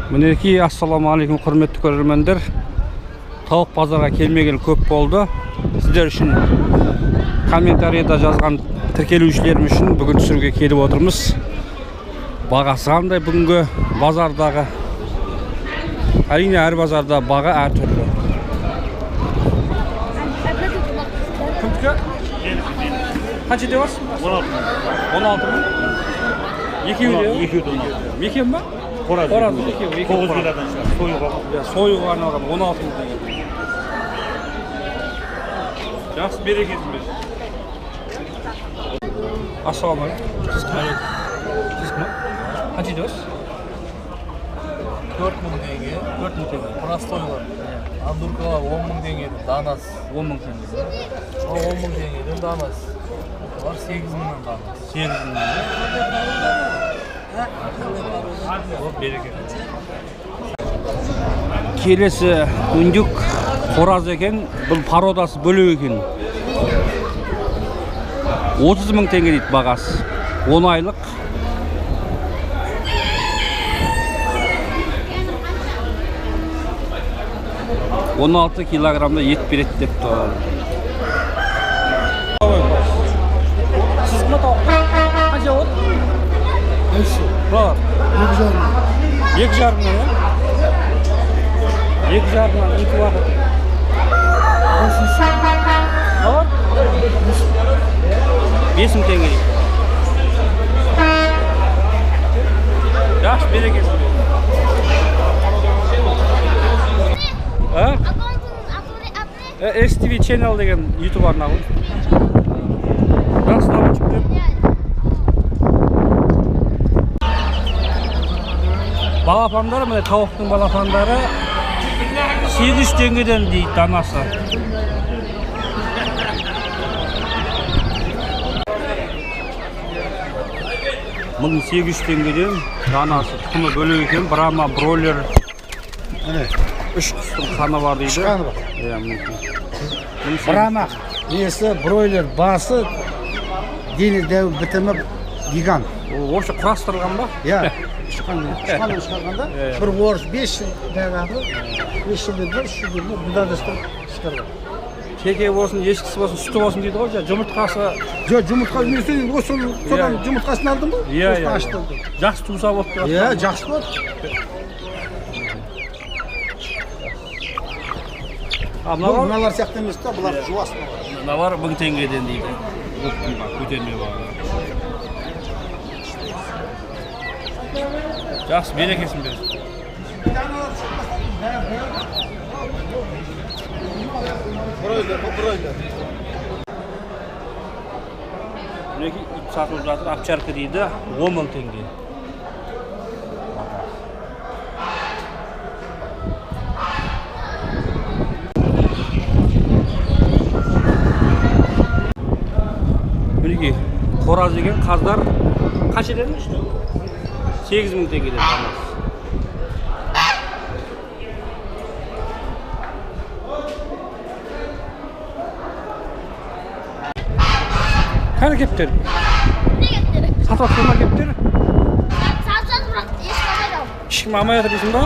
Мінекей, ассалаумағалейкум, құрметті көрермендер. Тауық базарға келмеген көп болды. Сіздер үшін комментарийда жазған тіркелушілерім үшін бүгін түсіруге келіп отырмыз. Бағасы қандай бүгінгі базардағы? Әрине, әр базарда баға әртүрлі. Кімдікі? Қанша деп аласыз? 16 мың. 16 мың? Екеуі де? Екеуі де 16. Мекен ба? Қораз. Қораз екеуі. 9 килодан шығады. Союға. Иә, союға арналған 16 мың теңге. Жақсы, берекесін берсін. Ассалаумағалейкум. Сіз кім? Сіз кім? Қанша деп аласыз? 4 мың теңге. 4 мың теңге. Простойлар. Андуркалар 10 мың теңгеден данасы. 10 мың теңге. 10 мың теңгеден данасы. Олар 8 мыңнан данасы. 8 мыңнан. Береке. Келесі үндік қораз екен, бұл породасы бөлек екен. 30 мың теңге дейді бағасы. 10 айлық. 16 килограммда ет береді деп тұр. Сіз кім тауық? Қанша болады? Бар. 2,5 мың, иә? 2,5 мың, екі уақыт. Бар? 5 мың теңге дейді. Жақсы, берекесін берсін. А? STV Channel деген YouTube арналы. Жақсы, дамытып. Балапандар, міне тауықтың балапандары 800 теңгеден дейді данасы. 1800 теңгеден данасы. Тұқымы бөлек екен, Брама, бройлер. Үш құстың қаны бар дейді. Үш қаны бар. Иә, мінекей. Брама, несі, бройлер, басы, дене дәу бітімі гигант. Ол вообще құрастырылған ба? Иә. Шыққан шығарғанда бір орыс 5 жыл дәғады, 5 жыл бір, 3 жыл бір, бұдан да шығарған. Теке болсын, ешкісі болсын, сүті болсын дейді ғой, жұмыртқасы. Жоқ, жұмыртқа мен осы содан жұмыртқасын алдым ғой. Иә, иә. Жақсы туса болып тұр. Иә, жақсы болды. А мыналар сияқты емес та, бұлар жуас мыналар. Мыналар 1000 теңгеден дейді. Көтерме баға. Жақсы, берекесін берсін. Бройлер, бройлер. Мінекей ит сатылып жатыр, овчарка дейді, 10 мың теңге. Мінекей қораз деген қаздар қанша дедіңіз? 8 мың теңгеден данасы. Қане кептер? Не кептері? Сатып жатқан ма кептер? Сатып жатыр, бірақ ешкім алмайды ал. Ешкім алмай жатыр дейсің ба?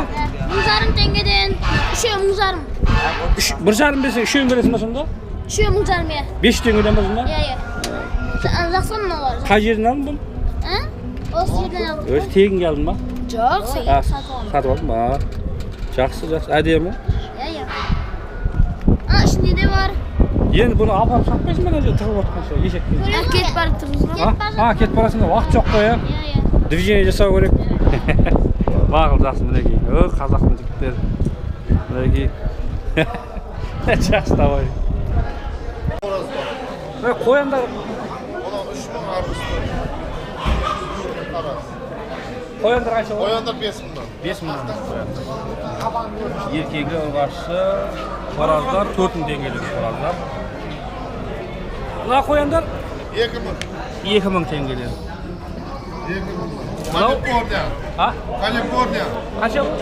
1,5 теңгеден, үшеуі 1,5. Үш, 1,5 берсең, үшеуін бересің ба сонда? Үшеуі 1,5, иә. 5 теңгеден ба сонда? Иә, иә. Жақсы мыналар. Қай жерден алдың бұны? А? Осы жерден алдым. Өзі тегінге алдың ба? Жоқ, сатып алдым. Сатып алдың ба? Жақсы, жақсы, әдемі. Иә, иә. Ана ішінде де бар. Енді бұны апарып сатпайсың ба ана жерде тығылып отқанша ешекке? Кетіп барып тұрмыз ғой. А, кетіп барасың да, уақыт жоқ қой, иә? Иә, иә. Движение жасау керек. Мақұл, жақсы, мінекей. О, қазақтың жігіттері. Мінекей. Жақсы, давай. Мына қояндар. 3 мың арғысы. Қояндар қанша болады? Қояндар 5 мыңнан. 5 мыңнан қояндар. Еркегі, ұрғашысы, қораздар 4 мың теңгеден қораздар. Мына қояндар 2 мың. 2 мың теңгеден. 2 мың. Калифорния. А? Калифорния. Қанша бұл?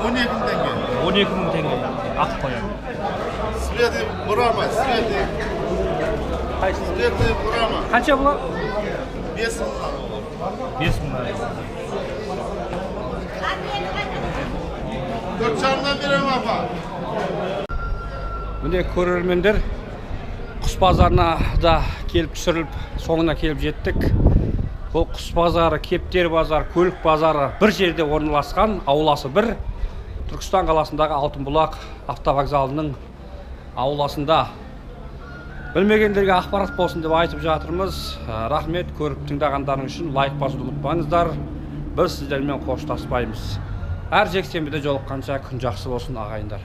12 мың теңге. 12 мың теңге. Ақ қоян. Светлый Брама, светлый. Қайсысы? Светлый Брама. Қанша бұлар? 5 мыңнан. 5 мыңнан. 4,5-дан беремін, апа. Міне, көрермендер, құс базарына да келіп түсіріліп, соңына келіп жеттік. Бұл құс базары, кептер базары, көлік базары бір жерде орналасқан, ауласы бір. Түркістан қаласындағы Алтынбұлақ автовокзалының ауласында. Білмегендерге ақпарат болсын деп айтып жатырмыз. Рахмет көріп тыңдағандарың үшін, лайк басуды ұмытпаңыздар. Біз сіздермен қоштаспаймыз. Әр жексенбіде жолыққанша күн жақсы болсын, ағайындар.